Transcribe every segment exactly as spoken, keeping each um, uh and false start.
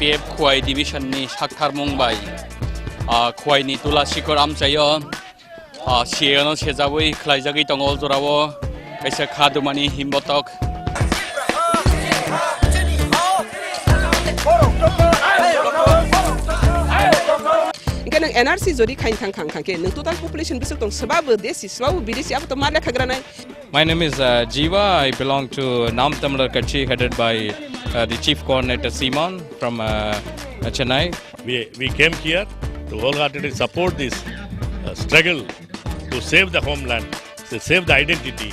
P F Khowai Division ni saktharmung bai, ah, Khowai ni Tula Sikor amchaio, ah, C A O no sejagwi khlaijagwi tongo o jorao kaisa kha dumani himbotok. Hingke nwng N R C jodi khain thang khang khang khe nwng total population bisuk tong swbabo desi swbabo bidesi abo to ma lekha granai. My name is, uh, Jiva. I belong to Nam Tamlar Kachi, headed by, uh, the chief coordinator Simon from, uh, Chennai. We, we came here to wholeheartedly support this, uh, struggle to save the homeland, to save the identity.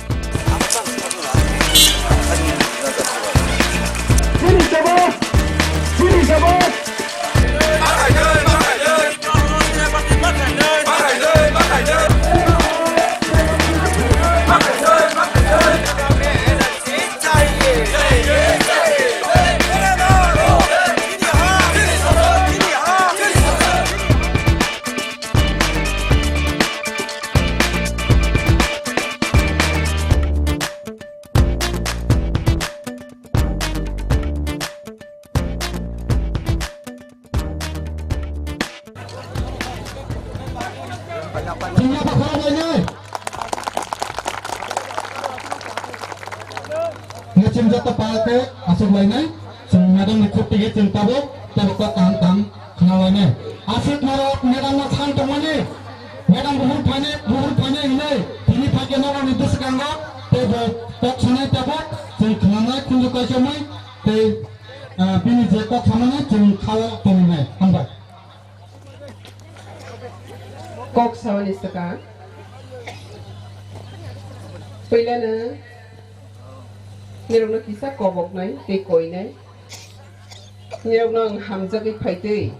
Chwng joto palke aswk lainai, chwng madam ni khuk tigi chwng tabuk, tei bo kok kaham kaham khna lainai. Aswk norok madam no san tongmani, madam buhur phainai, buhur phainai hinwi tini phaikhe norokni bwskango tei bo kok sanai tabuk chwng khnanai khunju kaichomwi tei, ah, bini je kok samani chwng khao tongnai. Hambai. Kok samani swkang. Puilano nirokno kisa koboknai tei koinai. Nirokno ang hamjagwi phaitwi,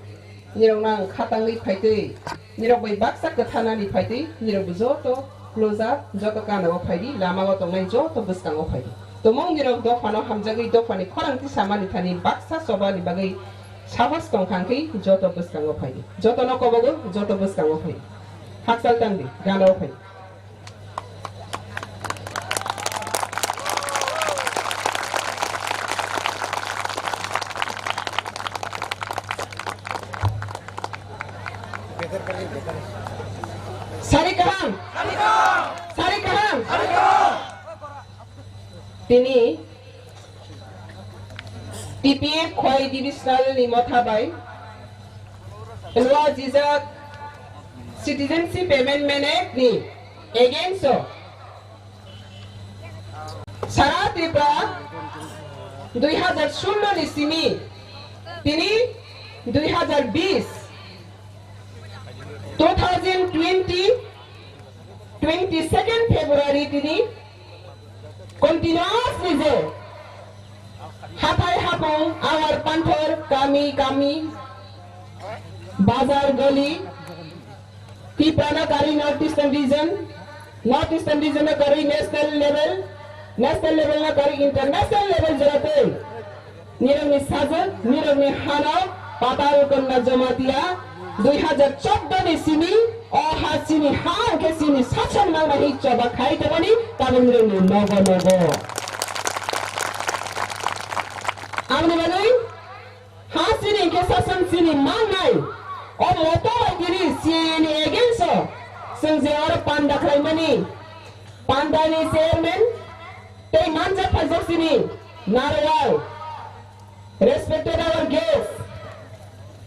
nirokno ang khatangwi phaitwi, nirok bai baksa kwthanani phaitwi, nirokbo joto close up, joto kanao phaidi, lamao tongnai joto bwskango phaidi. Tumung nirok dophano hamjagwi dophani khorang tisamani thani baksa chobani bagwi sahos tongkha hwnkhe joto bwskango phaidi. Jotono kobogo, joto bwskango phaidi. Hakchal tangdi, ganao phaidi. Sari kaham. Sari kaham. Tini T P F Khowai Divisional ni motha bai lua jijak Citizenship Amendment Act ni against o Sara Tripura dui hazar sullo ni simi tini dui hazar bis, two thousand twenty, twenty second February tini continuously je hathai hapung, awar panthor, kami kami, bazar goli, Tiprano karwi North Eastern Region, North Eastern Region no karwi national level, national level no karwi international level jora tei nirokni sajwk, nirokni hano Patal Konda Jamatia dui hazar chordo ni simi o ha chini ha hwnkhe chini sason mangma hi choba khai tongmani tabuk nirokni nogo nogo. Aboni bagwi ha chini hwnkhe sason chini mangnai. O moto bai tini C A A ni against o chwng je oro panda khlaimani, panda ni chairman tei manjak phaijak chini Narwal, respected our guest,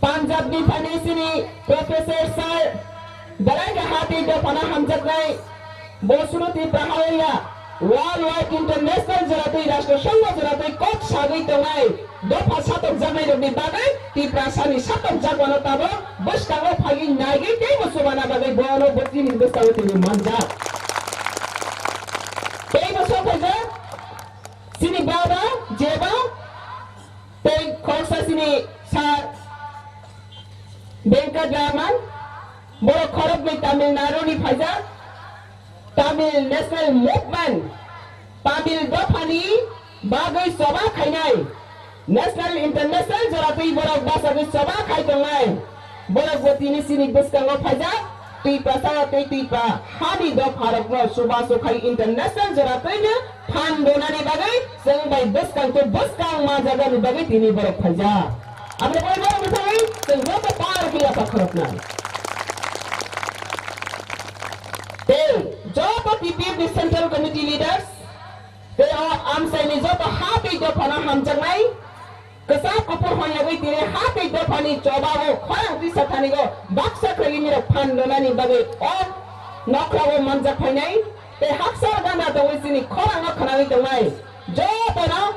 Punjab ni phainai chini Professor Sir, belai khe ha tei dophano hamjaknai. Bo suno Tripura haoya world wide international jora twi rashtra songho jora twi kok sagwi tongnai dopha satokjaknai rokni bagwi Tiprasani satokjakmano tabok bwskango phagwi naigwi tei bo chubana bagwi bono bo chini bwskango tini manjak. Tei bo sokhaijak chini baba jeba tei khoroksa chini sir Venkatraman, borok khoroknwi Tamil Nadu ni phaijak. Tamil National Movement, Tamil dophani bagwi choba khainai, national international jora twi borok bachagwi choba khai tongnai. Borok bo tini chini bwskango phaijak, Tiprasa tei Tipra hani dopharokno chubachu khai international jora twino phan donani bagwi chwng bai bwskang tei bwskang manjaknani bagwi tini borok phaijak. Aboni bagwi borok bwthai chwng joto power khe yapha khoroknai. Tei joto T P F ni Central Committee leaders tei o amchaini joto ha tei dophano hamjaknai. Kwchak kuphur honyagwi tini ha tei dophani chobao khorang tisa thanigo baksa khlaiwi nirok phan rwnani bagwi o nokhrao manjak phainai tei haksa gana tongwi chini khorango khwnawi tongnai. Jotono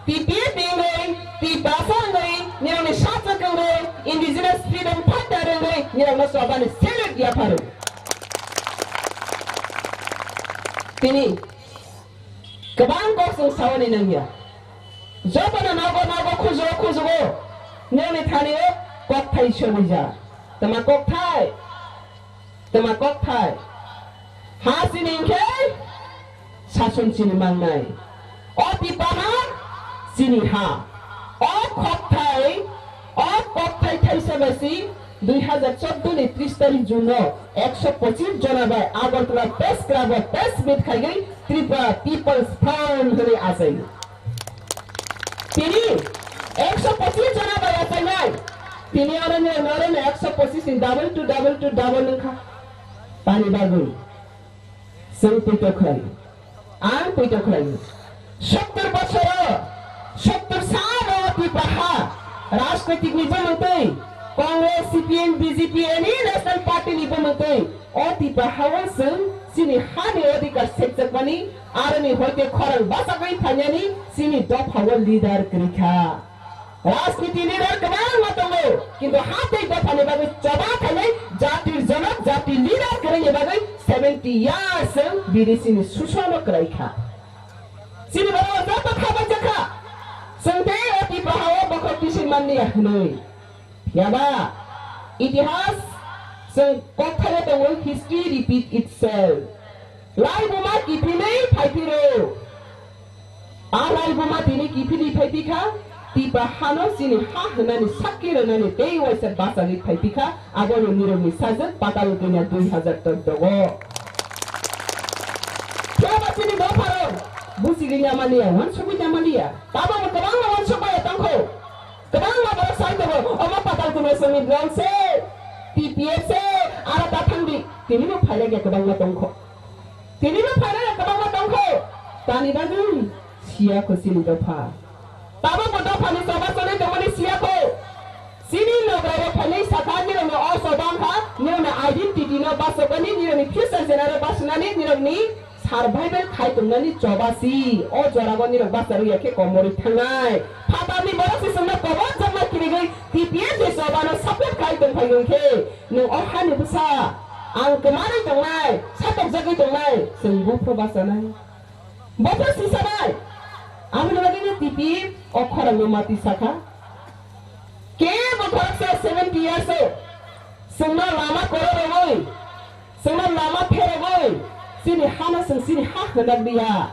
T P F ni wngwi, Tiprasa wngwi, nirokni sajwk wngwi, Indigenous Freedom Fighter wngwi, nirokno chobani salute yapharo. Tini kwbang kok chwng sawi nangya. Jotono nogo nogo khujugo khujugo nini thani o kokthai sogwija. Tama kokthai? Tama kokthai? Ha chini hwnkhe sason chini mangnai. O Tipaha chini ha. O kokthai, o kokthai thaisa bai si dui hazar chordo ni tris tarik June o ekso pochis jona bai Agartala Press Club o press meet khaiwi Tripura People's Front hwnwi achai. Tini ekso pochis jona bai achainai. Tini oro ni, oro ni ekso pochis ni double two, double two, double wngkha. Tani bagwi. Chwng poito khlai. Ang poito khlai. Sottor bosoro, sottor salo Tipraha rajnitik ni bumung twi, Congress, C P M, B J P, any national party ni bumung twi, o Tipraha o chwng chini hani odhikar sekjakmani, aroni hoite khorang bachagwi phainani chini dopha o leader kwrwi kha. Rajniti leader kwbangma tongo, kintu ha tei dophani bagwi choba khainai jatir jonok, jatir leader kwrwini bagwi seventy years chwng B D C ni susono kwrai kha. Chini borok joto kha bajak kha. Chwng tei o Tipraha o bokhok tising manliya hwnwi. Phiya ba, itihas chwng kokthaio tongo, history repeat itself. Laibuma kiphilwi phaiphiro. A laibuma tini kiphilwi phaiphikha, Tiprahano chini ha hwnani sakki rwnani tei waisa bachagwi phaiphikha, abono nirokni sajwk Patal Kanya dui hazar chordo o. Phiya ba chini dopharok buchigwi ya maliya, uansukgwi ya maliya. Tabukbo kwbangma uansukmaya tongkho. Kwbangma borok sai tongo, omo Patal Kanya chwngni dol se, T P F se, aro ta thangdi. Tinibo phailaiya kwbangma tongkho. Tinibo phailaiya kwbangma tongkho. Tani bagwi siya kho chini dopha. Tabukbo dophani choba choli tongmani siya kho. Chini nograi rok phailai sakha, nirokni o choba wngkha, nirokni identity no bachokmani, nirokni future generation bachonani, nirokni survival khai tongnani choba si. O jorao nirok bacharwi ya khe komorwi thangnai. Phatarni borok se chwngno kobor jakma kirigwi T P F ni choba no support khai tongphai wngkhe, nwng o hani bwsa ang kwmarwi tongnai, satokjagwi tongnai, chwng buphuru bachanai. Buphuru sisanai. Aboni bagwino T P F o khorang no mati sakha. Kebo khoroksa seventy years o chwngno lama kororogwi, chwngno lama pherogwi, chini hano chwng chini ha hwnjak liya.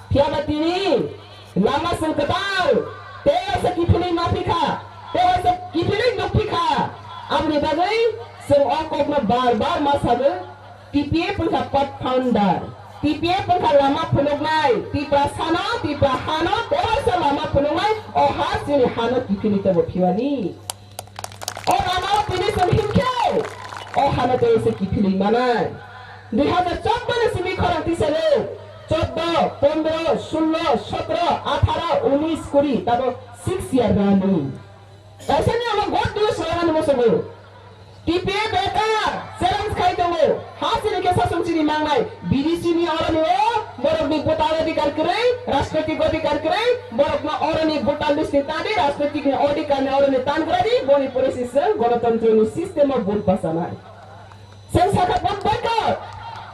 Phiya ba tini lama chwng kwtal, tei waisa kiphilwi ma phi kha, tei waisa kiphilwi nuk phi kha. Aboni bagwi chwng o kokno bar bar ma sago, T P F wngkha path founder, T P F wngkha lama phunuknai, Tiprasano, Tiprahano tei waisa lama phunuknai, o ha chini hano kiphilwi tongo phiwani. O lama o tini chwng hinkhe, o hano tei se kiphilwi manai. Dui hazar chordo ni simi khorang tisalo, chordo, pondro, sullo, sotro, atharo, unis, kuri, tabo six year running. Kaisa ni omo good news rwmani muchungo. T P F beta challenge khai tongo. Ha chini khe sasong chini mangnai. B D C ni oroni o borokni voter adhikar kwrwi, rajnoitik adhikar kwrwi, borokno oroni voter list ni tadi, rajnoitik ni adhikar ni oroni tan kwrwi, boni pore se chwng gonotontro ni system o vote bachanai. Chwng sakha vote boycott,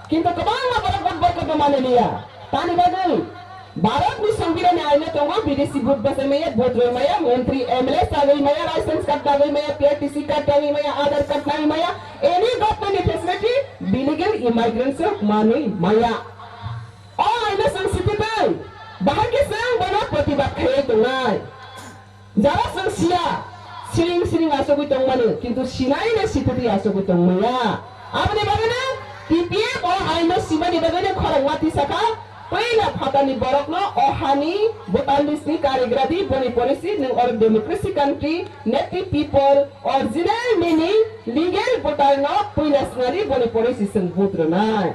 kintu kwbangma borok vote boycott no mani liya. Tani bagwi Bharat ni Songbidan ni aino tongo, B D C vote bachai maya, vote rwi maya, montri, M L A chagwi maya, license card dagwi maya, P R T C card dagwi maya, Aadhaar card nai maya, any government ni facility illegal immigrants rok manwi maya. O aino chwng sititwi, bahai khe chwng bono protibad khaiwi tongnai. Jara chwng siya, siring siring achugwi tongmani, kintu sinaino sititwi achugwi tongmaya. Aboni bagwino T P F o aino simani bagwino khorang mati sakha, Puila phatani borokno o hani voter list ni karigradi, boni policy nwng oro democracy country, native people, original meaning legal voter no puila swnari, boni policy swng vote rwnai.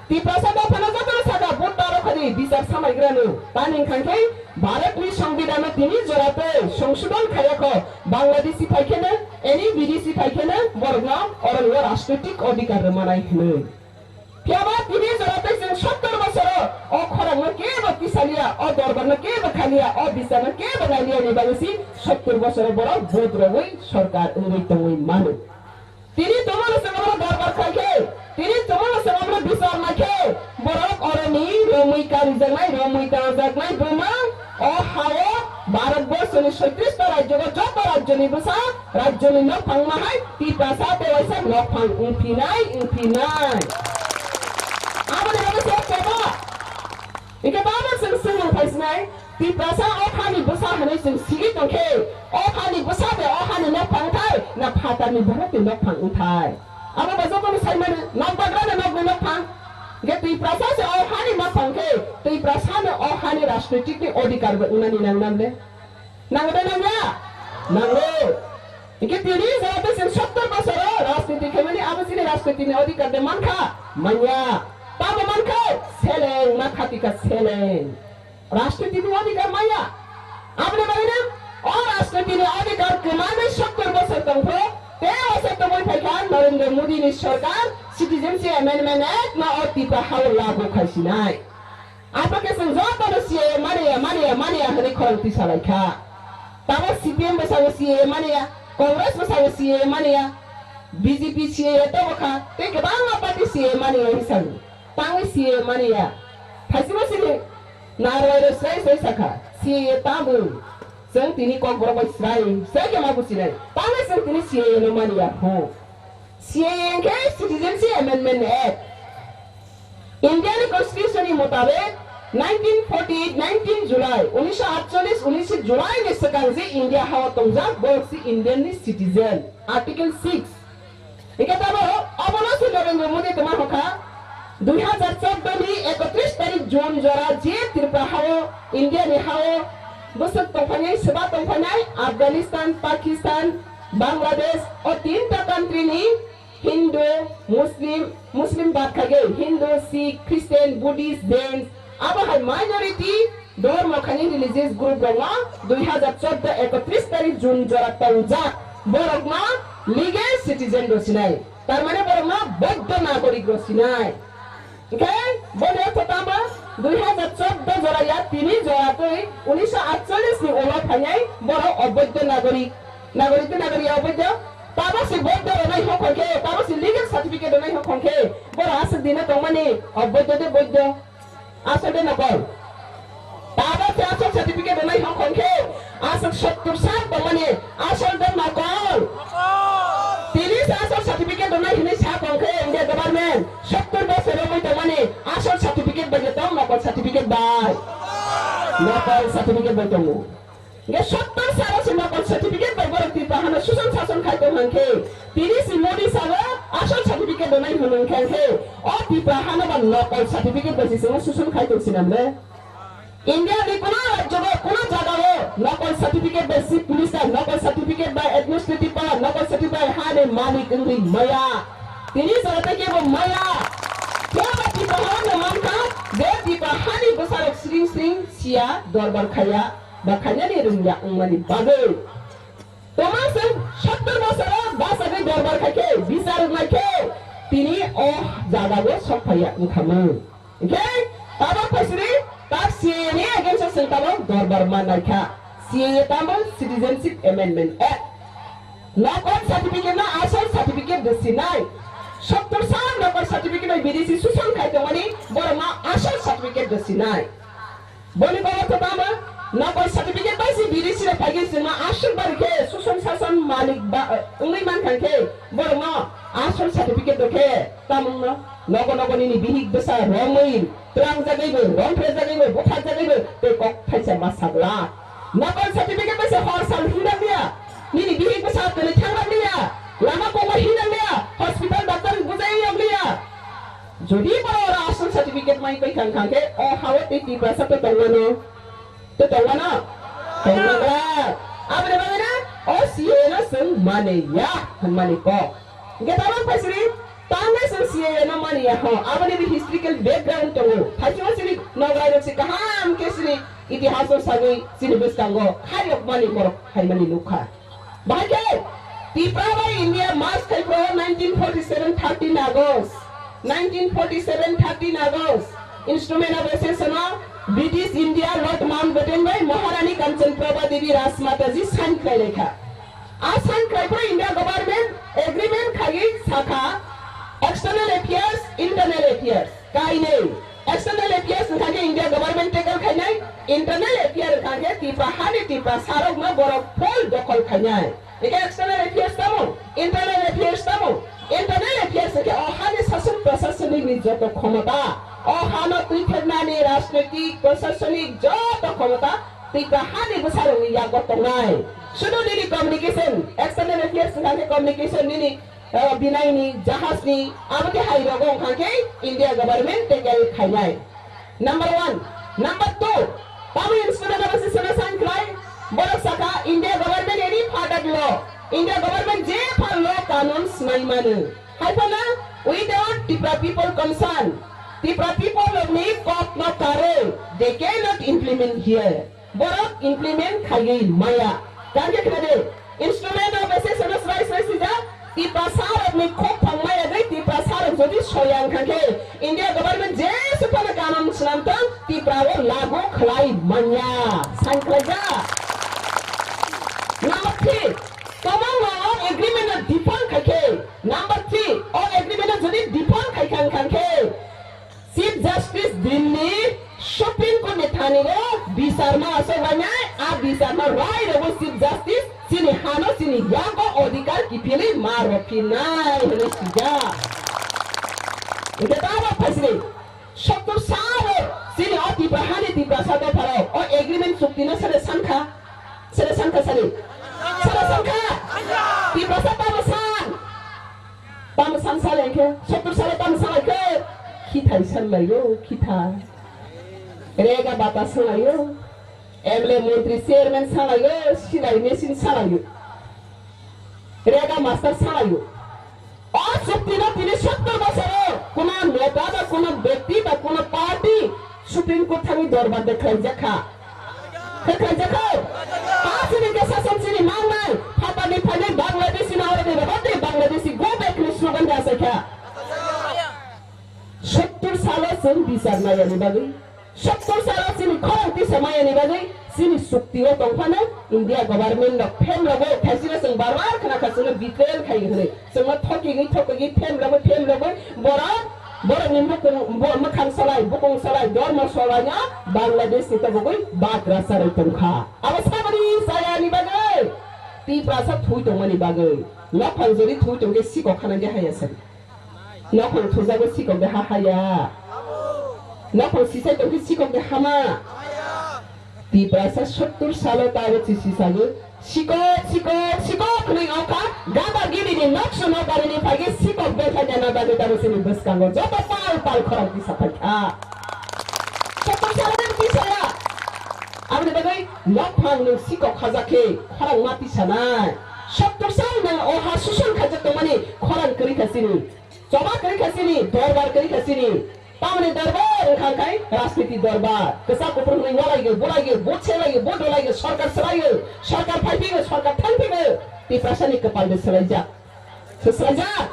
Tiprasa dophano jotono saka vote ta rokha di, bichar samaigrano. Tani wngkha khe Bharatni Songbidanno tini joratwi songsodon khaiya kho, Bangladeshi phai kheno, any bidesi phai kheno borokno oroni o rajnoitik odhikar rwmanai hwnwi. Phiyaba tini joratwi chwng sottor bosoro o khorangno kebo tisaliya, o dorbarno kebo khaliya, o bichar no kebo nailiya ni bagwi si sottor bosoro borok vote rogwi sorkar wngwi tongwi mano. Tini tumungno chwng omo dorbar khai khe, tini tumungno chwng omo bichar nai khe, borok oroni romwi karijaknai, romwi tangjaknai buma o hao Bharat borso ni soitrish ta rajyo o joto rajyo ni bwsa rajyo ni nokphang ma hai Tiprasa tei waisa nokphang wngphinai, wngphinai. Aboni bagwi se kebo. Hingke tamo chwng swngmung phaisinai, Tiprasa o hani bwsa hwnwi chwng sigwi tongkhe, o hani bwsa de o hani nokphang thai, na phatarni borok ni nokphang wngthai? Abo bo jotono saimano, nokbagra de nokni nokphang. Hingke Tiprasa se o hani nokphang khe, Tiprasa no o hani rajnoitik ni odhikar bo wngnani nangnam le? Nango de nangya? Nango. Hingke tini jora tei chwng sottor bosoro rajniti khaimani abo chini rajniti ni odhikar de mankha? Manya. Tamo mankha? Seleng, ma khatika seleng. Rajniti ni odhikar manya. Aboni bagwi no o rajniti ni odhikar kwmani sottor bosor tongpho, tei waisa tongwi phaikha Narendra Modi ni sorkar Citizenship Amendment Act no o Tipra hao lagu khaisinai. Abo khe chwng jotono C A A maniya, maniya, maniya hwnwi khorang twi salaikha. Tamo C P M bwskango C A A maniya, Congress bwskango C A A maniya, B J P C A A tongo kha, tei kwbangma party C A A maniya hwnwi sago. Tangwi C A A maniya. Thaisima sini narwai rw swrai swrai sakha, C A A tamo? Chwng tini kokborok bai swrai swrai khe ma buchinai. Tangwi chwng tini C A A no maniya ho. C A A hwnkhe Citizenship Amendment Act. India ni Constitution ni mutabek nineteen forty eight, nineteen July, unisho atchollis, unisho July ni swkang je India hao tongjak, borok se Indian ni citizen. Article six. Hingke tamo obono se Narendra Modi tongma hokha, dui hazar chordo ni ekotris tarik June jora je Tripura hao, India ni hao bwswk tongphainai, swba tongphainai, Afghanistan, Pakistan, Bangladesh, o tinta country ni Hindu, Muslim, Muslim bad khaigwi Hindu, Sikh, Christian, Buddhist, Jains, abo hai minority dormo khani religious group rokno dui hazar chordo ekotris tarik June jora tongjak borokno legal citizen rw sinai, tar mane borokno boidho nagorik rw sinai. Hingke boni ortho tamo? Dui hazar chordo jora ya tini jora twi unisho atchollis ni ulo phainai borok oboidho nagorik. Nagorik tei nagoriya oboidho? Tamo se boidho rwnai hokon khe, tamo se legal certificate rwnai hokon khe, borok aswk dino tongmani oboidho de boidho? Asol de nokol? Tamo se asol certificate rwnai hokon khe, aswk sottor sal tongmani asol de nokol? Tini se asol certificate rwnai hinwi sa tong khe India government, sottor bosor romwi tongmani asol certificate bai de tong, nokol certificate bai? Nokol certificate bai tongo. Hingke sottor salo se nokol certificate bai borok Tripura hano suson sason khai tong hang khe, tini si Modi salo asol certificate rwnai hwnwi hingkhe, o Tripura hano ba nokol certificate bai se chwngno suson khai tong sinam le? India ni kuno rajyo o, kuno jaga o nokol certificate bai chief minister, nokol certificate bai administrative power, nokol certificate bai ha ni malik wngwi maya. Tini jora tei kebo maya. Kebo Tripura hano mankha, je Tripura hani bwsarok sring sring siya dorbar khaya. Ba khainani rwngya wngmani bagwi. Tongma chwng sottor bosoro bachagwi dorbar khai khe, bichar wngnai khe, tini o jagao sok phaiya wngkha mung. Hingkhe tabok phaisiri tak C A A ni against o chwng tabok dorbar mannai kha. C A A tamo Citizenship Amendment Act. Nokol certificate no asol certificate de sinai. Sottor sal nokol certificate bai bidesi suson khai tongmani borok no asol certificate de sinai. Boni borok to tamo nokol certificate bai si bidesi rok phaigwi chwngno aswk bari khe suson sason malik ba wngwi mankha khe borokno asol certificate rw khe tamungno nogo nogo nini bihik bwsa romwi twlangjagwibo, romphejagwibo, butharjagwibo tei kok thaisa ma sagla. Nokol certificate bai se hor sal hinang liya, nini bihik bwsa twnwi thanglak liya, lama kongma hinang liya, hospital doctor bujai yag liya. Jodi borok oro aswk certificate mai pai kha kha khe o hao tei Tiprasa to tongmano. To tongmano? Tongmano. Aboni bagwi no o C A A no chwng mani ya hwnmani kok. Hwnkhe tabuk phaisiri, tangwi chwng C A A no mani ya ho. Aboni bo historical background tongo. Phaisiro chini nograi rok se kaham khe chini itihas o sagwi chini bwskango khairok mani borok khaimani nukha. Bahai khe Tipra bai India merge khai phuru nineteen forty seven thirteen August, nineteen forty seven thirteen August, Instrument of Accession o British India Lord Mountbatten bai Maharani Kanchan Prabha Devi Rajmata ji sign khlai lai kha. A sign khlai phuru India government agreement khaiwi sakha, external affairs, internal affairs kainwi. External affairs wngkha khe India government tackle khainai, internal affairs wngkha khe Tipra hani Tiprasa rokno borok full dokhol khainai. Hwnkhe external affairs tamo, internal affairs tamo. Internal affairs hwnkhe o hani sason prasasoni ni joto khomota, o hano twi thepnani rajnoitik, prasasoni joto khomota Tipra hani bwsarokni yago tongnai. Sudu nini communication, external affairs wngkha khe communication nini, eh, binaini, jahajni, abo tei hai rogo wngkha khe India government tackle khainai. Number one. Number two, tamo instrument abo se sona sign khlai, borok sakha India government any further law, India government je phar law kanun swnai mano. Hai phano without Tipra people concern, Tipra people rokni kok no karwi, they cannot implement here. Borok implement khaiwi maya. Kangkhe khna de, instrument of accession no srai srai swijak, Tiprasa rokni khok phang maya de, Tiprasa rok jodi soyang kha khe, India government jesu phano kanun swnam tong, Tipra o lagu khlai manya. Sign khlaijak. Number three, common law o agreement no default khai khe, number three, o agreement no jodi default khai kha khe, Chief Justice Delhi Supreme Court ni thani o bicharma asok lainai, a bicharma rai rogo Chief Justice chini hano chini yago odhikar kiphilwi ma rwphinai hwnwi swijak. Hwnkhe tamo phaisini sottur salo chini o Tipra hani Tiprasa dopharok o agreement chukti no sere sankha, sere sankha sani, sere sankha. Tiprasa tamo san. Tamo san salai khe, sottur salo tamo salai khe, khithai sanlaio, khithai. Rega bata sanlaio, M L A montri chairman sanlaio, silai machine sanlaio. Rega master sanlaio. O chukti no tini sottur bosoro kuno neta ba kuno bekti ba kuno party Supreme Court thangwi dorbar de khlaijak kha. Khe khlaijak kha? Pasini khe sason chini mangnai, phatani phainai Bangladeshi na oro de hote Bangladeshi go back ni slogan de asai kha. Sottur salo chwng bichar nayani bagwi, sottur salo chini khorang tisa mayani bagwi chini chukti o tongphano India government rok phem rogo thaisino chwng bar bar khna kha chwngno betrayal khai hwnwi. Chwngno thokigwi thokigwi phem rogwi phem rogwi borok borokni mukung bo-, mwkhang solai, bukung solai, dormo solai no Bangladesh ni tabugwi bagra charwi tongkha. Abo saboni chayani bagwi, Tiprasa thui tongmani bagwi, nokhang jori thui tongkhe sikok khanangkhe haya sadi. Nokhang thujago sikok de ha haya. Nokhang sisai tongkhe sikok de hama. Tiprasa sottur salo tabo chisi sago sikok, sikok, sikok hwnwi ongkha, gada gini ni noksu no barini phaikhe sikok de khaina na bagwi tabo chini bwskango joto pal pal khorang tisa phaikha. Sottur salo de tisa ya. Aboni bagwi nokhang nwng sikok khajak khe khorang ma tisanai. Sottur sal nwng o ha suson khaijak tongmani khorang kwrwi kha chini. Choba kwrwi kha chini, dorbar kwrwi kha chini. Tamoni dorbar wngkha khai rajniti dorbar. Kwchak kuphur hwnwi walaigwi, bulaigwi, vote selaigwi, vote rwlaigwi, sorkar swlaigwi, sorkar phaiphigwi, sorkar thangphigwi. Tiprasani kwpal de swlaijak. Swsajak.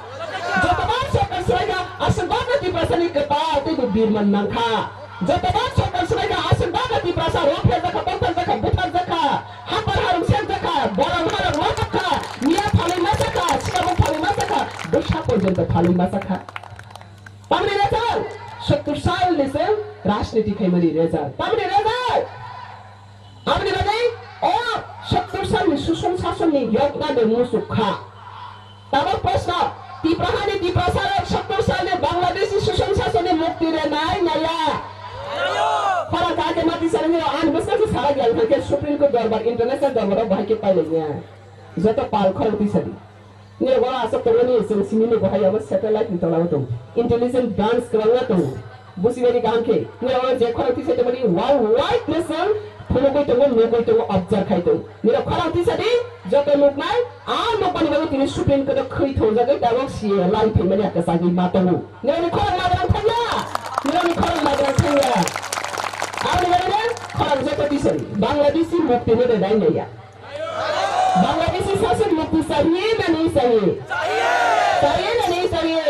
Jotobar sorkar swlaikha, aswk bagwi Tiprasani kwtal teibo birman nangkha. Jotobar sorkar swlaikha, aswk bagwi Tiprasa rwpherjakha, tongthokjakha, butharjakha, hapar harung serjakha, borom harung majakha, miya phalwi majakha, sikabuk phalwi majakha, bwsa porjonto phalwi majakha. Tamni result, sottur salni se rajniti khaimani result. Tamni result. Aboni bagwi o sottur salni suson sasonni yokna de musuk kha. Tabok proshno, Tipra hani Tiprasa rok sottur salni Bangladeshi suson sasonni mukti renai naya? Khorang kha khe mati salni ani bwskango sara giyal kha khe Supreme Court dorbar, international dorbar o bahai khe pailaiya. Joto pal khorang twi sadi. Nirok oro aswk tongmani chwng simi nugo hai abo satellite ni tola o tongo. Intelligence branch kwbangma tongo. Business ni kaham khe, nirok je khorang tisa tongmani world wide nation phunugwi tongo, nugwi tongo, observe khai tongo. Nirok khorang tisa di, joto nuknai, a nukmani bagwi tini Supreme Court o khwi thongjagwi tabok C A A lai phaimani hakhe chagwi ma tongo. Nirokni khorang ma berang thangya, nirokni khorang ma berang thangya. Aboni bagwi no khorang joto tisa di, Bangladeshi mukti no de dai naiya. Bangladeshi sashan mukti chahiye na nahi chahiye? Chahiye na nahi chahiye?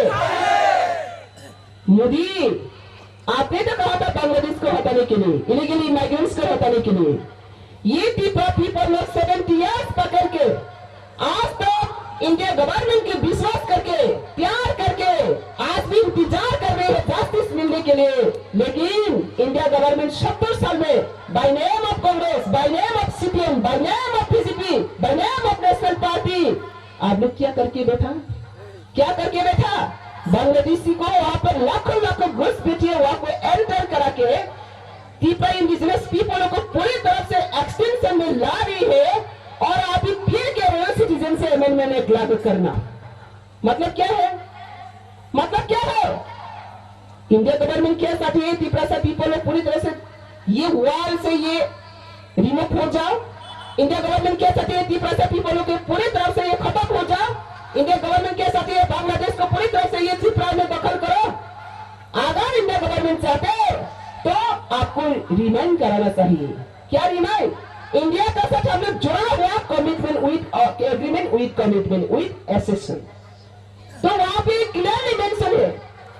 Modi, आपने तो कहा था बांग्लादेश को हटाने के लिए, illegal immigrants को हटाने के लिए। ये तिपरा पीपल ने सेवेंटी ईयर्स पकड़ के आज तक इंडिया गवर्नमेंट के विश्वास करके, प्यार करके आज भी इंतजार कर रहे हैं जस्टिस मिलने के लिए। लेकिन इंडिया गवर्नमेंट सत्तर साल में by name of Congress, by name of C P M, by name of B J P, by name of National Party, आप लोग क्या करके बैठा? क्या करके बैठा? बांग्लादेशी को वहां पर लाखों लाखों घुस बैठिए वहां को एंटर करा के तिपरा इंडिजिनस पीपल को पूरी तरफ से एक्सटिंक्शन में ला रही है और आप ही फिर कह रहे हो सिटीजन से अमेंडमेंट एक्ट लागू करना। मतलब क्या है? मतलब क्या है? इंडिया गवर्नमेंट क्या चाहती है? तिपरासा पीपल को पूरी तरह से ये वॉल से ये रिमूव हो जाओ। इंडिया गवर्नमेंट क्या चाहती है? तिपरासा पीपल को पूरी तरह से ये खत्म हो जाओ। इंडिया गवर्नमेंट क्या चाहती है? बांग्लादेश को पूरी तरह से ये तिपरा में दखल करो। अगर इंडिया गवर्नमेंट चाहते तो आपको रिमाइंड कराना चाहिए। क्या रिमाइंड? इंडिया का साथ हम लोग जुड़ा हुआ commitment with, agreement with commitment with accession. तो वहां पे क्लियरली मेंशन है,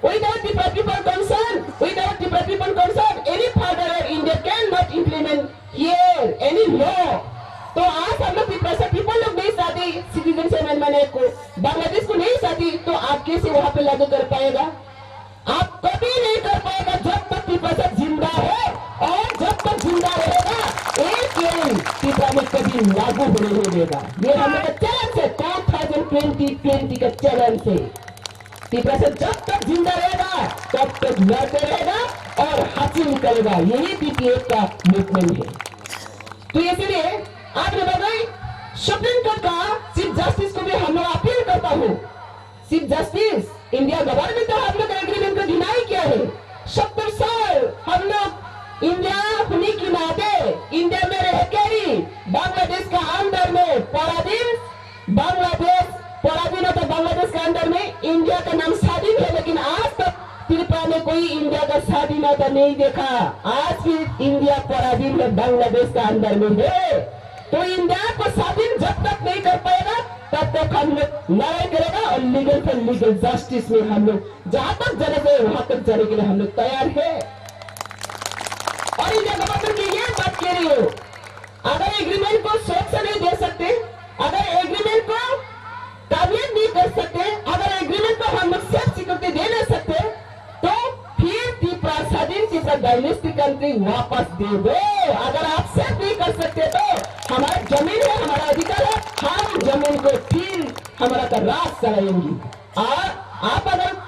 without Tipra people consent, without Tipra people consent, any further India cannot implement here any law। तो आज हम लोग तिपरासा पीपल लोग नहीं चाहते सिटीजनशिप अमेंडमेंट एक्ट को, बांग्लादेश को नहीं चाहती, तो आप कैसे वहां पे लागू कर पाएगा? आप कभी नहीं कर पाएगा जब तक तिपरासा जिंदा है, और जब तक जिंदा रहेगा, एक लाइन तिपरा में कभी लागू होने नहीं देगा। ये हम लोग का चैलेंज है, टू थाउजेंड ट्वेंटी ट्वेंटी का चैलेंज है। तिपरासा जब तक जिंदा रहेगा, तब तक लड़ते रहेगा और हासिल करेगा। यही टीपीएफ का मूवमेंट है। तो इसलिए आज मैं बताई, सुप्रीम कोर्ट का चीफ जस्टिस को भी हम लोग अपील करता हूँ, चीफ जस्टिस, इंडिया गवर्नमेंट तो हम लोग एग्रीमेंट को डिनाई किया है। सत्तर साल हम लोग इंडिया होने के नाते इंडिया में रह के ही बांग्लादेश का अंदर में पराधीन, बांग्लादेश पराधीन होता, बांग्लादेश के अंदर में इंडिया का नाम स्वाधीन है, लेकिन आज तक त्रिपुरा में कोई इंडिया का स्वाधीनता नहीं देखा। आज भी इंडिया पराधीन है, बांग्लादेश का अंदर में है। तो इंडिया को स्वाधीन जब तक नहीं कर पाएगा, तब तक हम लोग लड़ाई करेगा और लीगल फॉर लीगल जस्टिस में हम लोग जहां तक जाना चाहिए वहां तक जाने के लिए हम लोग तैयार है। और इंडिया गवर्नमेंट की ये बात कह रही हूँ, अगर एग्रीमेंट को शौक से नहीं दे सकते, अगर एग्रीमेंट को काबिलियत नहीं कर सकते, अगर एग्रीमेंट को हम लोग सेफ सिक्योरिटी दे नहीं सकते, तो फिर तिपरा स्वाधीन तिपरा डायनेस्टी कंट्री वापस दे दो। अगर आप सेफ नहीं कर सकते तो हमारा जमीन है, हमारा अधिकार है, हम जमीन को फिर हमारा का राज चलाएंगे। और आप अगर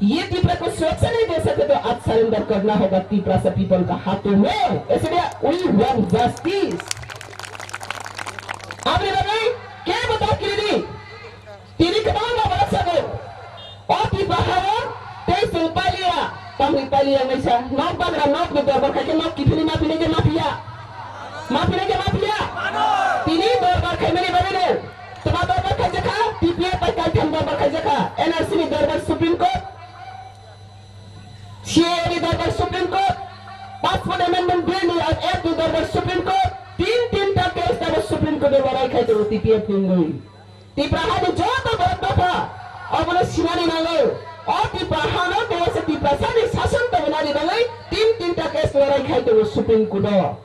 ये तिपरा को सुरक्षा नहीं दे सकते तो आप सरेंडर करना होगा तिपरा से पीपल का हाथों में। इसलिए we want justice। आपने बताई क्या बता के दी? Tini kwbangma borok sago, o Tipra hao tei chwng pailiya, tamni pailiya wngwi sa, nok bagra nokni dorbar khai khe nok kiphilwi ma philai khe ma phiya, ma philai khe ma phiya. Tini dorbar khaimani bagwino twma dorbar khaijakha, T P F bai kaitham dorbar khaijakha, N R C ni dorbar Supreme Court, C A A ni dorbar Supreme Court, Passport Amendment Bill ni Act ni dorbar Supreme Court, tin tinta case tabok Supreme Court o lorai khai tongo T P F ni wngwi. Tipra hani joto borok dopha obono sinani nango. O Tipra hano tei se Tiprasani sason tongmani bagwi tin tinta case lorai khai tongo Supreme Court o.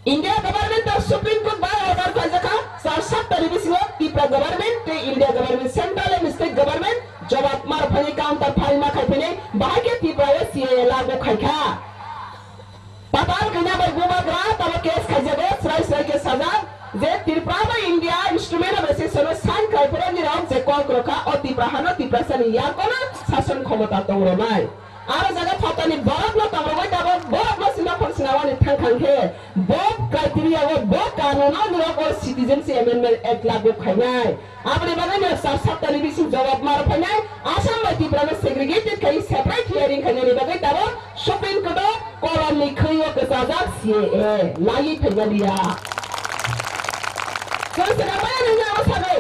India government o Supreme Court bai order khaijakha, char saptani bisingo Tipra government tei India government, central and state government jobab mar phani counter file ma khai phani bahai khe Tipra o C A A lagu khaikha. Patal kanya bai bubagra tabo case khaijago, srai srai khe sajak je Tripura bai India instrument of association o sign khai phuru nirok je kok rokha o Tipra hano Tiprasani yakono sason khomota tong ronai. Aro jaga phatani borokno tong rogwi tabok borokno sina khor sina wani thang thang khe bo kaiti India o bo kanun o norok o Citizenship Amendment Act lagu khainai. Aboni bagwi no sa saptani bising jawab mar phainai. Assam bai Tripura no segregated khai separate hearing khainani bagwi tabok Supreme Court o kolom ni khwi o kwchajak C A A laiwi phaina liya. Chwng swkang maya nini abo sano.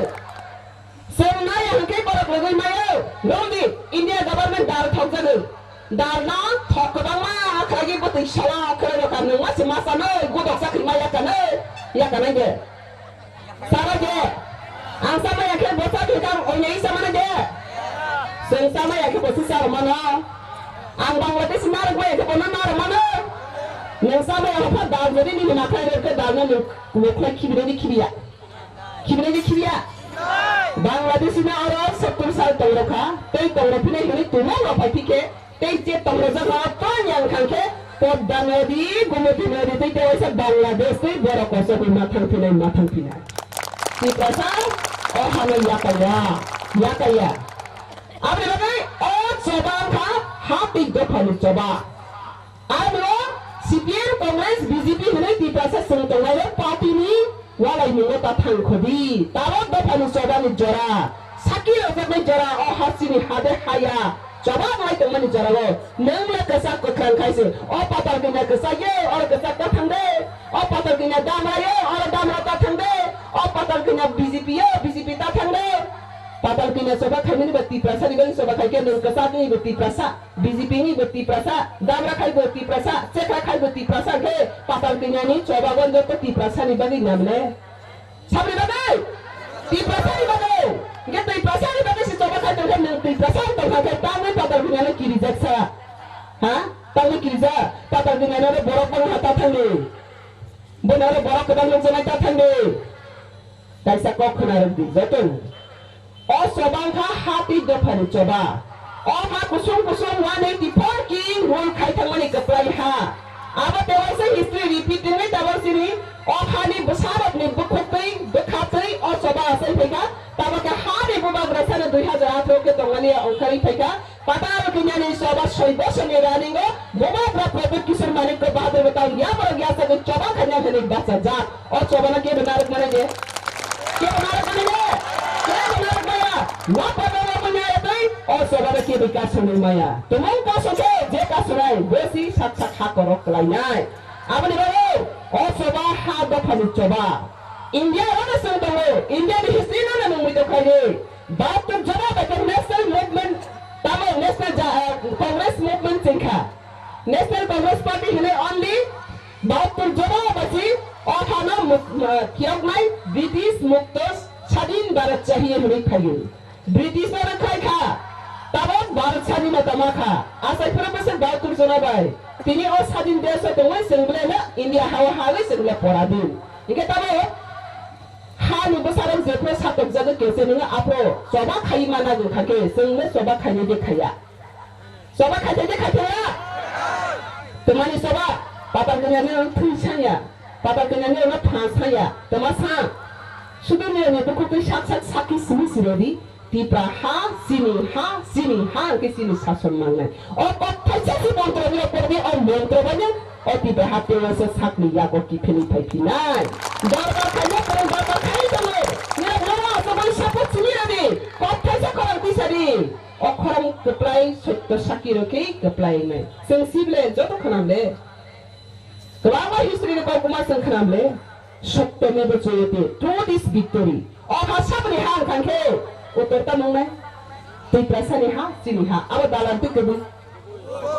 Chwng maya hwnkhe borok logwi mayo. Nongdi India government dar thokjagwi. Dar no thok kwbangma khlaiwi bwtwi sala khwlai rokha nwng ma se ma sanwi gudok chakhi maya kanwi. Yakanai de. Sabo de. Ang sama ya khe bo chakhi kang oinai sama de. Chwng sama ya khe bo si sa mano. Ang Bangladesh narok maya khe bo no narok mano. Nwng sama ya khe dar jodi ni na khlai rokhe dar no nuk nuk khlai khibini khibiya. Khibini khibiya. Bangladesh na oro sottor sal tong rokha. Tei tong rok phine hini tumung rok phai phikhe. Tei je tong rok jaga to yang khang khe Podda nodi, Gumoti nodi tei tei waisa Bangladesh tei borok koso bai ma thang phinai, ma thang phinai. Tiprasa o hano yakaya, yakaya. Aboni bagwi o choba wngkha ha tei dophani choba. Aro C P M, Congress, B J P hwnwi Tiprasa chwng tongnai o party ni walai mungno ta thang khodi. Tabok dophani choba ni jora, saki rokjaknai jora o ha chini ha de haya. Choba wngwi tongmani jora o nwng le kwchak kwkhwrang khai se. O patal kanya kwchak ye, oro kwchak ta thang de. O patal kanya damra ye, oro damra ta thang de. O patal kanya B J P ye, B J P ta thang de. Patal kanya choba khaimani ba Tiprasa ni bagwi choba khai khe nwng kwchak ni ba Tiprasa. B J P ni bo Tiprasa, Dabra khai bo Tiprasa, Chekha khai bo Tiprasa, khe patal kanya ni choba gon joto Tiprasa ni bagwi namle. Sabri bagwi? Tiprasa ni bagwi. Nge Tiprasa ni bagwi si choba khai tongkha, nung Tiprasa ni tongkha khe tamni patal kanya no kirijak sa. Ha? Tamni kirijak, patal kanya no borok bang hata thangni. Bono borok kwbang nukjaknai ta thangni. Kaisa kok khwna rwdi, joto. O choba wngkha hati dophani choba. O ha kusung kusung one eighty four king rule khai thangmani kwplai ha. Abo tewaisa history repeat wngwi tabok chini o hani bwsarokni bukhuktwi bwkhatwi o choba asai phaikha. Tabok khe hani bubagra sano dui hajar atharo khe tongmani ongkhorwi phaikha. Patal kinyani choba soi bosorni running o bubagra Pradyut Kishore Manikya Bahadur bo tang yaborok yasagwi choba khaina hwnwi bachajak. O chobano kebo narwk mani de? Kebo narwk mani de? Kebo narwk maya? Wapa narwk mani ya tei? O chobano kebo kasonwi maya. Tumung kasonse je kasonai bosi sak sak ha korok kwlainai. Aboni bagwi o choba ha dophani choba. India o no chwng tongo. India ni history no no nungwi tongkha de. Bahattur jora bai khe national movement tamo national ja-, ah, Congress movement chengkha. National Congress Party hwnwi only bahattur jora basi o hano muk-, ah, khiyoknai British mukto sadin Bharat chahiye hwnwi phaio. British no rwkhlai kha, tabok Bharat sadin no tama kha. Asai phano bwswk bahattur jora bai. Tini o sadin desh o tongwi chwng bwlai no India ha o hawi chwng le poradin. Hinkhe tabok ha ni bwsarok jephru satokjagwi kese nwngo aphro choba khaiwi mana gwi kha khe chwng le choba khainai de khaiya. Choba khaithai de khaithaiya? Twmani choba, patal kanya ni thwi sanya, patal kanya ni phan sanya, twma sa. Sudu ni ni bukhuk twi sak sak sakhi simi sirodi, Tipra ha, chini ha, chini ha, hwnkhe chini sason mangnai. O kok thaisa si montro ni pore o montro bani, o Tipra ha tewa se sakni yago kiphilwi phai phinai. Dorbar khaina pore dorbar khai tongo. Ni nono asabani support simi rodi, kok thaisa khorang tisa di. O khorang kwplai sotto saki rokhe kwplai wngnai. Chwng sible joto khwnam le. Kwbangma history ni kokuma chwng khwnam le. Sotto mevo joyate. Truth is victory. O ha sabni ha wngkha khe uttor ta mwngnai. Tiprasa ni ha, chini ha. Abo dalan twi kwbwi.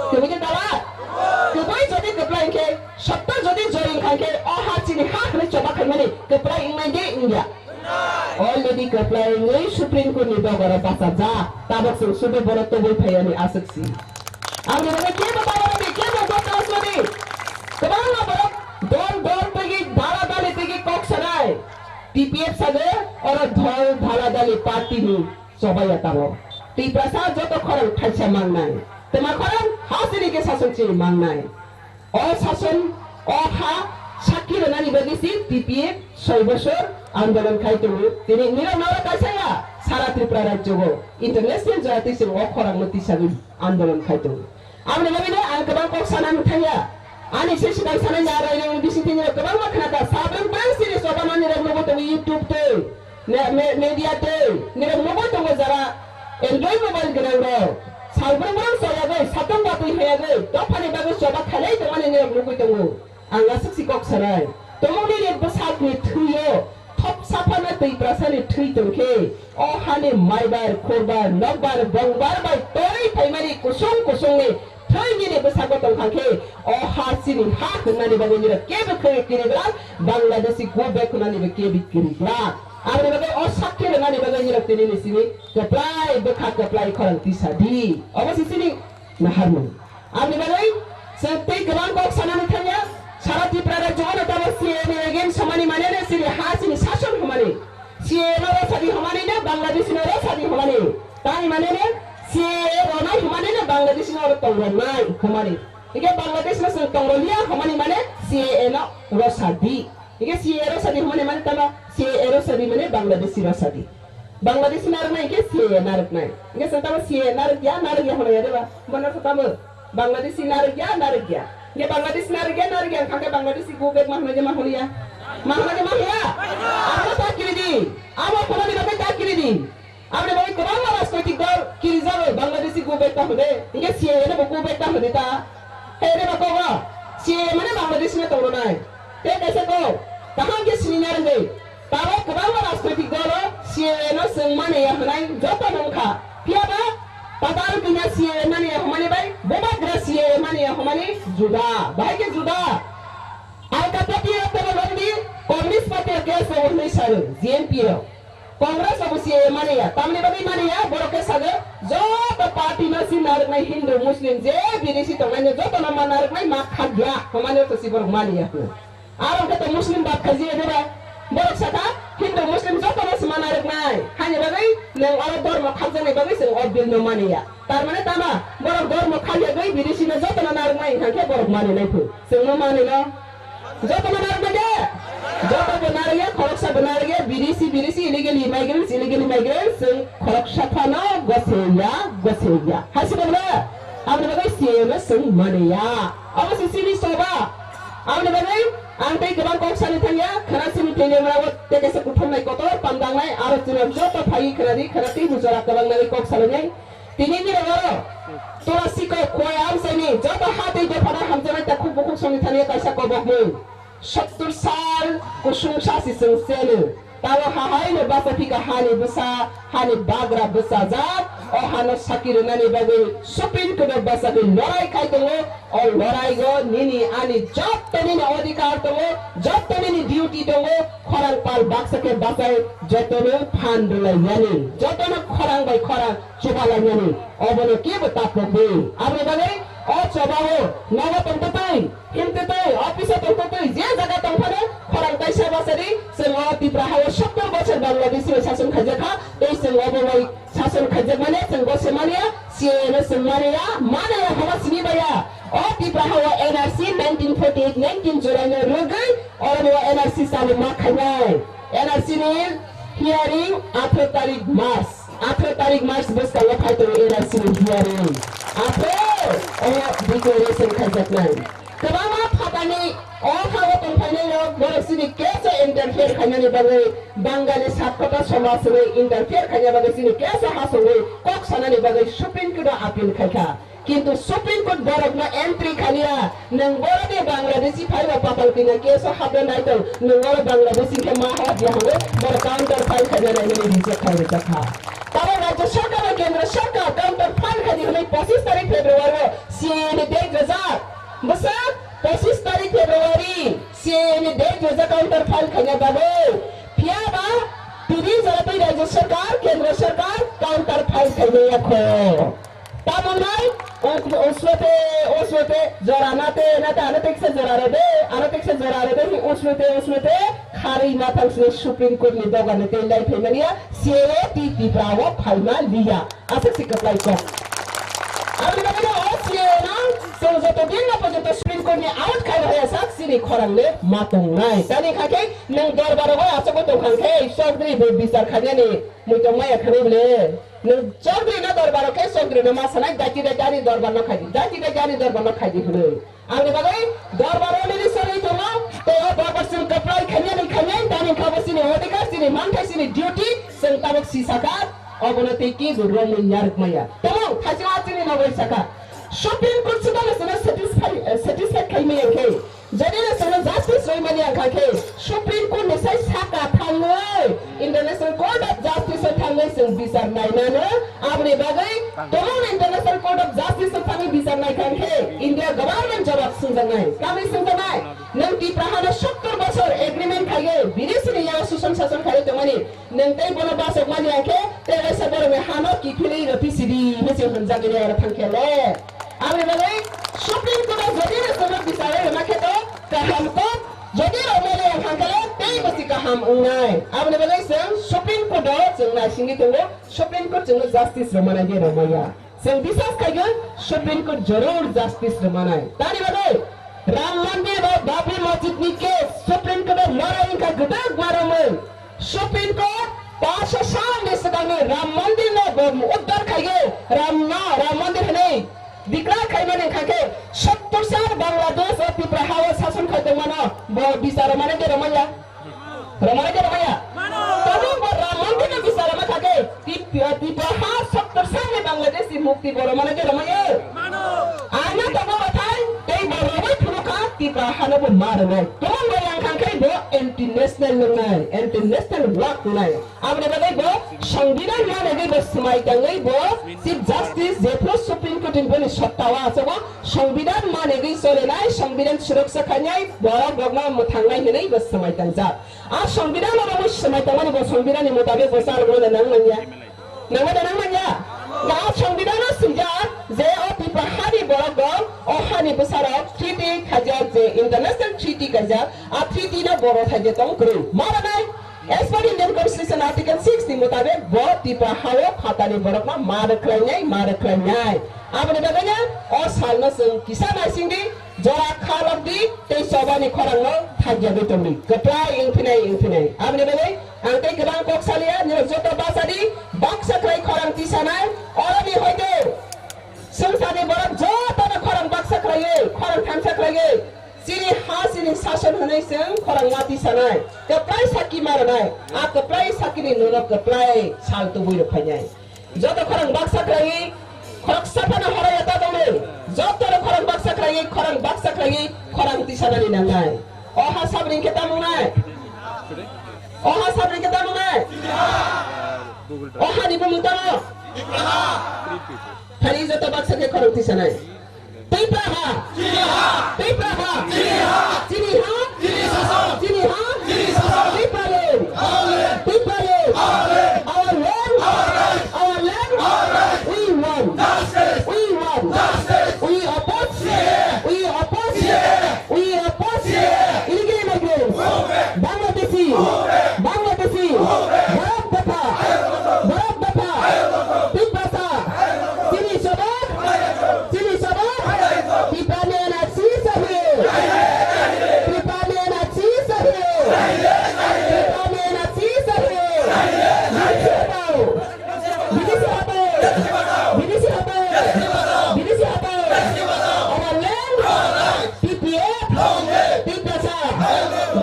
Kwbwi khe dalan. Kwbwi jodi kwplai khe, sotto jodi joy wngkha khe, o ha chini ha hwnwi choba khaimani kwplai wngnai de wngya. Already kwplai wngwi Supreme Court ni dogoro bachajak. Tabok chwng sudu bono tubui phaiyani aswk si. Aboni bagwi kebo tabok di, kebo botol sodi. Kwbangma borok dol dol twigwi dala dali twigwi kok sanai. T P F sago oro dol dala dali party ni chobaiya tabok. Tiprasa joto khorang thaisa mangnai. Twma khorang ha chini khe sason chini mangnai. O sason, o ha sakki rwnani bagwi si T P F soi bosor andolon khai tongo. Tini nirok noro kaisa ya, sara Tripura rajyo o international jora twi chwng o khorang no tisagwi andolon khai tongo. Aboni bagwi no ang kwbang kok sana nang thangya. Ani se swkang sanai na rai rang bisi tini rok kwbangma khna kha. Sabang bang sini soba nani rok nugo tongo YouTube tei me-, me-, media tei nirok nugo tongo jara Android mobile gwnang rok. Salbrang brang soyagwi, satong batwi hayagwi, dophani bagwi soba khalai tongmani nirok nugwi tongo. Ang aswk si kok sanai. Tomongni ni bwsakni thwio thopsa phano twi brasani thwi tongkhe, o hani maibar, khurbar, nokbar, bongbar bai twi phaimani kusung kusungni thwi nini bwsago tongkha khe, o ha chini ha hwnmani bagwi nirok kebo khe kiriglak, Bangladeshi go back hwnmani bo kebo kiriglak. Aboni bagwi o sakki rwnani bagwi nirok tini ni simi kwplai bwkha kwplai khorang tisa di. Obo si chini naharmung. Aboni bagwi chwng tei kwbang kok sanani thangya, sara Tripura rajyo ano tamo C A A ni against hwnmani mane ne chini ha chini sason hwnmani. C A A no rosadi hwnmani ne Bangladesh no rosadi hwnmani. Tani mane ne C A A ronai hwnmani ne Bangladesh no oro tongronai hwnmani. Hingke Bangladesh no chwng tongronliya hwnmani mane C A A no rosadi. Hingke C A A rosadi hwnmani mane tamo C A A rosadi mane Bangladeshi rosadi. Bangladeshi narwknai hingke C A A narwknai. Hingke chwng tamo C A A narwkya, narwkya hwnlaiya deba? Bono khe tamo Bangladeshi narwkya, narwkya. Hingke Bangladeshi narwkya, narwkya wngkha khe Bangladeshi go back ma hwnlai de ma hwnliya? Ma hwnlai de ma hwnliya? Abo ta kiri di. Abo phunani bagwi ta kiri di. Aboni bagwi kwbangma rajnoitik dol kirijago Bangladeshi go back ta hwnde. Hingke C A A no bo go back ta hwnde ta. He de ba kogo? C A A mane Bangladeshi no tongronai. Tei kaisa kok kaham khe sini narwgwi. Tabuk kwbangma rajnoitik dolo C A A no chwng mani ya hwnai joto no wngkha. Phiya ba patal kanya C A A mani ya hwnmani bai bubagra C A A mani ya hwnmani juda. Bahai khe juda. Alka party o tebo londi Communist party o case o hwnwi saro G N P o. Congress obo C A A mani ya. Tamni bagwi mani ya, borok khe sago, joto party no si narwknai Hindu, Muslim, je bidesi tongnai no joto no ma narwknai ma khakya. Hwnmani to si borok mani ya hwno. Aro khe to Muslim bad khaji ya deba. Borok sakha Hindu, Muslim joto no si ma narwknai. Haini bagwi nwng oro dhormo khakjaknai bagwi chwng o bill no mani ya. Tar mane tama, borok dhormo khakya gwi bidesi no joto no narwknai hwnkha khe borok mani nai phu. Chwng no mani no. Joto bo narwknai de? Joto bo narwkya, khoroksa bo narwkya, bidesi, bidesi, illegal immigrants, illegal immigrants, chwng khoroksa phano goseyya, goseyya. Hai se bole? Aboni bagwi C A A no chwng maniya. Obo se chini soba. Aboni bagwi ang tei kwbang kok sani thangya, khwna sini tini mrago tei kaisa kuthumnai kotor pandangnai, aro chwng joto phaiwi khwna di, khwna tei bujora kwbang nangwi kok salonai. Tini ni rogoro tora siko khwai amchaini joto ha tei dophano hamjaknai takhuk bukhuk songni thani kaisa kobokmung. Sottur sal kusung sasi chwng chelo. Tamo hahaino bacha phika hani bwsa, hani bagra bwchajak. O hano saki rwnani bagwi Supreme Court o bachagwi lorai khai tongo. O loraigo nini ani jotto nini odhikar tongo, jotto nini duty tongo, khorang pal baksa khe bachai jotono phan rwlaiyani, jotono khorang bai khorang chubalainani, obono kebo taphokdi. Aboni bagwi o chobao nogo tongtwtwi, himtwtwi, office o tongtwtwi, je jaga tongphano khorang kaisa bachadi, chwng o Tipra hao sottor bochor Bangladeshi bai sason khaijakha, tei chwng obo bai sason khaijakmani chwng bo se manya, C A A no chwng manya, manya hwnba sini baya. O Tipra hao N R C nineteen forty eight nineteen joraino rwgwi oro bo N R C chalo ma khainai. N R C ni hearing atharo tarik March, atharo tarik March bwskango phai tongo N R C ni hearing. Atharo omo declaration khaijaknai. Kwbangma phatani o hago tongphainairok borok chini case o interfere khainani bagwi Bangali satkota somaj hwnwi interfere khaina bagwi chini case o hasongwi kok sanani bagwi Supreme Court o appeal khaikha. Kintu Supreme Court borokno entry khaliya, nwng borok de Bangladeshi phaiba patal kina case o habna naitong, nwng oro Bangladeshi khe ma hot ya hwnwi borok counter file khaina nainani reject khai rijak kha. Tamo Rajya Sarkar bai Kendra Sarkar counter file khaidi hwnwi pochis tarik February o C A A ni date rwjak. Bwswk pochis tarik February C A A ni date rwjak counter file khaina bagwi. Phiya ba tini jora twi Rajya Sarkar, Kendra Sarkar counter file khaina yakho. Tamo nai, o-, oswete, oswete, jora nate, nate, ano teksa jora rode, ano teksa jora rode, hi oswete, oswete, kharwi mathang sini Supreme Court ni dogani tei lai phaimani ya, C A A T Tripura o phaima liya. Aswk se kwplai kok. Aboni bagwi no o C A A no chwng joto din no porjonto Supreme Court ni out khai rwya sak chini khorang le ma tongnai. Tani kha khe nwng dorbar rogo achugwi tongkha khe chokdri bo bichar khainani muitok maya khanai bole. Nwng chokdri no dorbar rok khe chokdri no ma sanai daki daki ani dorbar no khaidi, daki daki ani dorbar no khaidi hwnwi. Ani bagwi dorbar o minister wi tongo, tei o dorbar chwng kwplai khainani khainai, tani kha bo chini odhikar, chini manthai, chini duty, chwng tabuk si sakha, obono tei kebo romwi yarwk maya. Tamo khaisa chini nogwi sakha, Supreme Court swkang no chwngno satisfy, eh, satisfy khai maya khe, jodi no chwngno justice rwi mani ang kha khe, Supreme Court ni sai saka thangwi International Court of Justice o thangwi chwng bichar nainano, aboni bagwi Tongmung International Court of Justice o thangwi bichar nai kha khe India government jawab swngjaknai. Tamni swngjaknai, nwng Tipra hano sottor bosor agreement khaiwi bidesi ni yago suson sason khaiwi tongmani, nwng tei bono bachok mani ya khe tei waisa borokni hano kiphilwi rw phi sidi hinwi se hwnjagwi aro thang khe le. Aboni bagwi Supreme Court o jodi no chwngno bichar rwma khe to kaham kok, jodi rw mani ya thang khe le tei bo si kaham wngnai. Aboni bagwi chwng Supreme Court o chwng naisingwi tongo. Supreme Court chwngno justice rwmanai de rwmaya. Chwng biswas khaigwi Supreme Court joror justice rwmanai. Tani bagwi Ram Mandir ba Babri Masjid ni case Supreme Court o lorai wngkha gwdwk ma romwi. Supreme Court paanch sal ni swkangni Ram Mandir no bo uddar khaigwi Ram no Ram Mandir hinwi declare khaimani wngkha khe sottor sal Bangladesh o Tipra ha o sason khai tongmano bo bichar rwmani de rwmaya. Romai de romaya? Mano. Tabuk bo Ram Mandir no bichar rwma kha khe, Tip-, Tipra ha sottor sal ni Bangladesh ni mukti bo romai de romaya? Mano. Ang no tabuk bathai, tei bo romai phuru kha Tipra ha no bo ma rwnai. Tobang bo yang kha khe bo anti national nwngnai, anti national work nwngnai. Aboni bagwi bo Songbidan manegwi bo swmai tangwi bo Chief Justice jephru Supreme Court ni boni sotta o aswk o Songbidan manegwi solinai, Songbidan suroksha khainai, borok rokno mwthangnai hinwi bo swmai tangjak. A Songbidan o bo swmai tangmani bo Songbidan ni mutabik bo chalokno da nang manya. Nangma da nang manya? Da a Songbidan o swijak je o Tipra hani borok rok, o hani bwsarok treaty khaijak je international treaty kaijak, a treaty no borok thaide tong kwrwi. Ma rwnai? As per Indian Constitution Article six ni mutabik bo Tipra ha o phatani borokno ma rwkhlainai, ma rwkhlainai. Aboni bagwino o salno chwng kisa naisingdi, jora kha lokdi, tei chobani khorangno thakyagwi tongdi. Kwplai wngphinai, wngphinai. Aboni bagwi ang tei kwbang kok saliya, nirok joto bachadi, baksa khlai khorang tisanai, oroni hoite swngcharni borok jotono khorang baksa khlaiwi, khorang thansa khlaiwi, Chini ha chini sason hwnwi chwng khorang mati sanai, kwplai saki ma rwnai, a kwplai sakini nono kwplai sal tubui rw phainai. Joto khorang baksa khlaiwi, khoroksa phano horai ya ta tongwi, joto no khorang baksa khlaiwi, khorang baksa khlaiwi, khorang tisanani nangnai. O ha sabri khe tamo nai? O ha sabri khe tamo nai? O ha ni bumung tamo? Thani joto baksa khe khorang tisanai. Tipra ha! Tipra ha! Chini ha! Chini ha! Tipraland! Tipraland! Our land! Our land! We want! We want! We oppose! We oppose! We oppose! Illegal migrants! Bangladeshi! Bangladeshi! Borok dopha! Borok dopha! Tiprasa! Chini sobak! Chini sobak! Tipraland achi sahi! Tipraland achi sahi! Tipraland achi sahi! Bidesi habo! Bidesi habo! Bidesi habo! Bidesi habo! Our land! T P F! Tiprasa!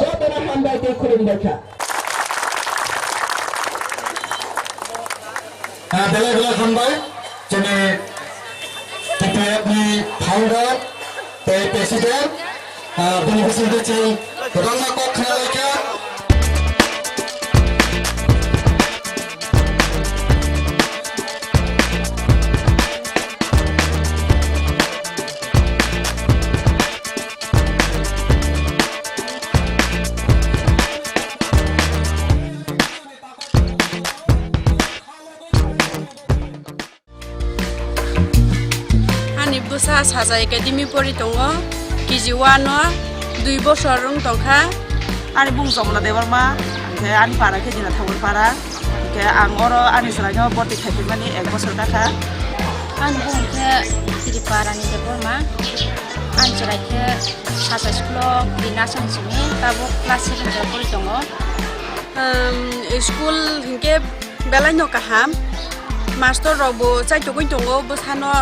Jotono hambai tei khulumbai kha. Ah, belai belai hambai, chini T P F ni founder tei president, ah, bini bisingtwi chwng kwbangma kok khna lai kha. Ani bwsa Saja Academy pori tongo, K G one o dui bosor wng tongkha. Ani bumung Jomona Debbarma, hwnkhe ani para khe Dina Thakur para, hwnkhe ang oro ani chwraino boti khaiphaimani ek bosor kakha. Ani bumung khe Sri Parani Debbarma, ani chwrai khe Saja school o Dina Sonsimi, tabuk class seven o pori tongo. Um, school hinkhe belai no kaham, mastor rok bo chaitugwi tongo, bwsano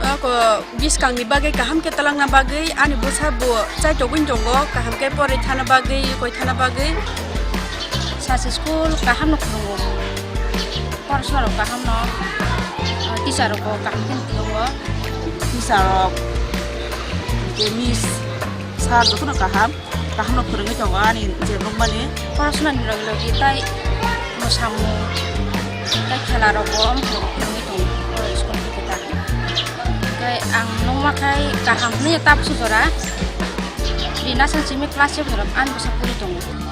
Ako bwskangni bagwi kaham khe talangna bagwi ani bwsa bo chaitogwi tongo, kaham khe porwi thana bagwi, koi thana bagwi. Sachi school kaham no phwrwngo. Porosona rok kaham no, ah, teacher rok bo kaham khe phwrwngo. Teacher rok, je miss, sir jotono kaham, kaham no phwrwngwi tongo ani je nukmani. Porosona ni logi logi tai mwsamung, tai khela rok bo omo phwrwngwi tongo school ni khe ta. Hwnkhe ang nukma khai kaham hwnwi tabukhe jora. Rina san simi class seven rok ani bwsa pori tongo.